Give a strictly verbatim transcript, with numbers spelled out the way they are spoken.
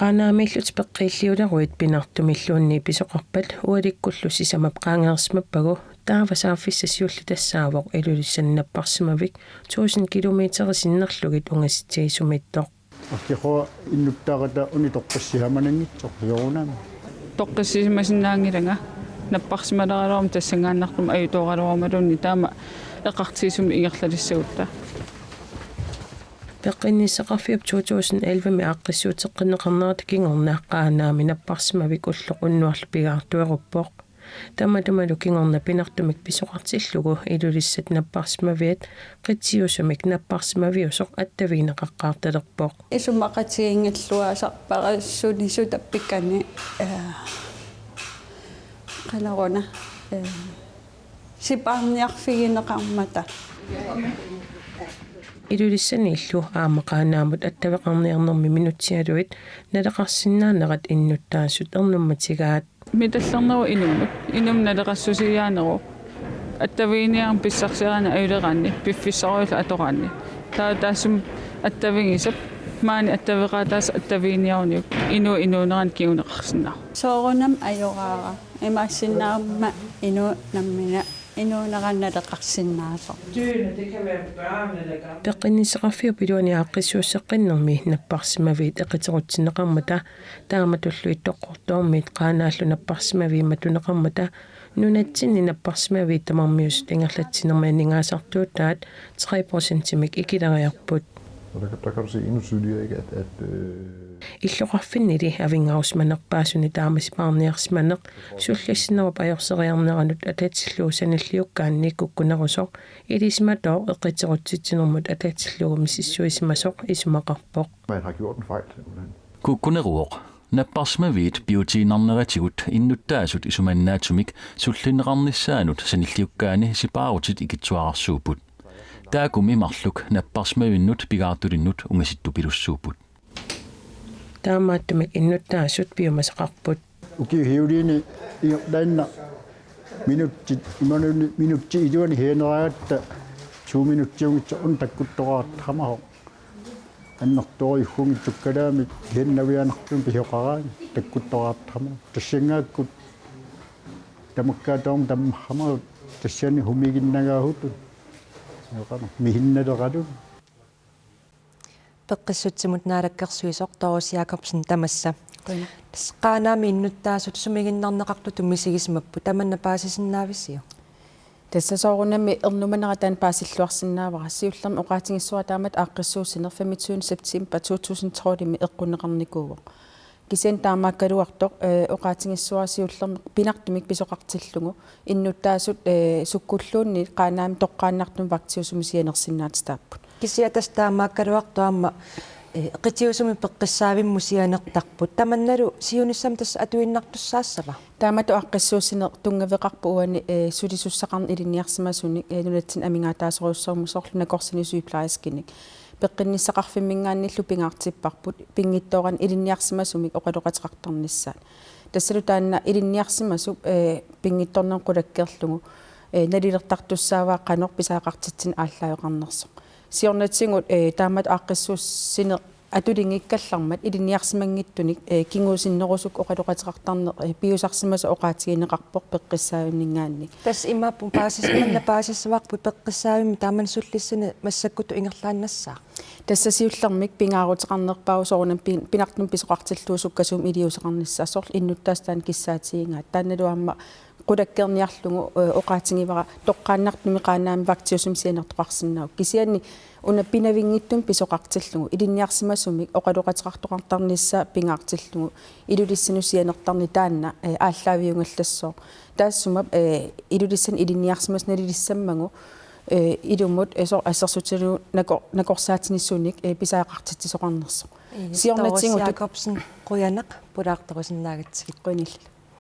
Qaanaamiillutik peqqiilliuleruit Pinartumilluunniit pisoqarpat ualikkullu sisamap qaangeersimappagu, taava saaffissaq siulleq tassaavoq Ilulissani napparsimavik tusind kilometerit sinnerlugit ungasitsigisumik. Arkiqua innuttaaqataa uni toqqissisimananngitsoq soorunami. Toqqissisimasinnaanngilanga, napparsimaleraluarmat tassanngaannartumik ajutooraluarmaluunniit taama eqqartuisumik ingerlalissagutta. Peqqinnissaqarfiup to tusind elleve-mi aaqqissuuteqqinneqarnerata kingorna Qaanaami napparsimavik ulloq unnuarlu pigaartueruppoq. Tamatumalu kingorna Pinartumik pisoqartillugu Ilulissat napparsimaviat qitiusumik napparsimaviusoq attavigineqaqqaartalerpoq. Isumaqatigiinngilluinnarpara suni sutappikkani, eh, qanoruna, eh, sipaarniarfigineqarmata. Ilulissaniillu aamma Qaanaamut attaveqarniarnermi minutsialuit naleqarsinnaanerat innuttaasut ernummatigaat. Mitallernerup inummut, inummut naleqassusiiaanerup, attaviginiarnermik pissarsiarineq ajuleraanni, piffissarujullutik atoraanni. Taava taassuma attavigisap, maani attaveqaataasa attaviginiaruniuk, inuup inuunerani kinguneqarsinnaavoq. Soorunami ajoraara, imaassinnaagama inuup nammineq inuunerani naleqarsinnaasoq. Peqqinnissaqarfiup iluani aaqqissuusseqqinnermi napparsimaviit eqiterutinneqarmata, taamatullu Ittoqqortoormiit Qaanaallu napparsimaviit matuneqarmata, nunatsinni napparsimaviit tamarmiusut ingerlatsinermi aningaasartuutaat tre procentimik ikileriarput. Og der, der kan du se endnu tydeligere, ikke, at, at, øh, Illoqarfinnili avinngarusimanerpaasuni taama sipaarniarsimaneq sullissinerup ajorseriarneranut atatillugu sanilliukkaanni kukkunerusoq ilisimatooq eqiterutsitsinermut atatillugu misissuisimasoq isumaqarpoq. Man har gjort en fejl, simpelthen. Kukkuneruvoq. Napparsimaviit piutiinnarneratigut innuttaasut isumannaatsumik sullinneqarnissaannut sanilliukkaanni sipaarutit ikittuararsuupput. Taakumi marluk napparsimavinnut pigaartulinnut ungasittupilussuupput. Taamaattumik innuttaasut piumasaqarput. Ukiut siuliini ingerlaannaq minutsit, imaluunniit minutsit iluanni sianeraagatta to minutsiunngitsoq una takkuttoqartaramasoq. Annertoorujussuunngitsukkalaamik siannavianartumik pisoqaraanni takkuttoqartaramasoq. Tassanngaakkut tamakkaataammik tammartaramasoq, tassani humiginnagaasutut. Joqama mihinnaleralugu. Peqqissutsimut naalakkersuisoq Doris Jakobsen tamassa. Qujanaq. Tassa Qaanaami innuttaasut sumiginnarneqartutut misigisimapput, tamanna paasisinnaavisiuk? Tassa soorunami ernumanera taanna paasilluarsinnaavara. Siullermik oqaatigissavara taamatut aaqqissuussineq femogtyvende september to tusind tolv-imi eqqunneqarnikuuvoq. Kisianni taamaakkaluartoq, eh, oqaatigissavara siullermik Pinartumik pisoqartillugu innuttaasut, eh, sukkulluunniit Qaanaami toqqaannartumik vagtiusumik sianersinnaatitaapput. Kisianni tassa taamaakkaluartoq aamma, eh, qitiusumik peqqissaavimmut sianertarput. Tamannalu siunissami tassa atuinnartussaassava? Taamatut aaqqissuussineq tunngaveqarpoq uani, eh, sulisussaqarneq ilinniarsimasunik, eh, nunatsinni amigaataasorujussuarmik, soorlu nakorsani sygeplejerskenik. Peqqinnissaqarfimminngaanniillu pingaartipparput, pinngitsoorani ilinniarsimasumik oqaloqateqartarnissaat. Tassalu taanna ilinniarsimasup, eh, pinngitsoornani qulakkeerlugu, eh, nalilertartussaavaa qanoq pisariaqartitsineq aallaaveqarnersoq. Siornatigut, eh, taamatut aaqqissuussineq atulinngikkallarmat ilinniarsimanngitsunik, eh, kingusinnerusukkut oqaloqateqartarneq, eh, piusarsimasoq oqaatigineqarpoq peqqissaavinninngaanniit. Tassa imaappoq paasissavarput peqqissaavimmi taamani sullissanik massakkutut ingerlaannassaaq. Tassa siullermik pingaaruteqarnerpaavoq soorunami pin-, Pinartumik pisoqartillugu sukkasuumik iliuuseqarnissaa, soorlu innuttaasut taanna kissaatigigaat. Taannalu aamma qulakkeerniarlugu, eh, oqaatigivara toqqaannartumik Qaanaami vagtiusumik sianertoqarsinnaavoq. Kisianni una pinavinngitsumik pisoqartillugu ilinniarsimasumik oqaloqateqartoqartarnissaa pingaartillugu Ilulissanut sianertarneq taanna, eh, aallaaviugallassooq. Taassuma, eh, Ilulissani ilinniarsimasoq nalilissammagu, eh, ilumut, eh, soorlu assersuutigalugu nako-, nakorsaatinik sunik, eh, pisariaqartitsisoqarnersoq. Ii, siornatigut Doris Jakobsen, qujanaq pulaartorisinnaagatsigit. Qujanarlu.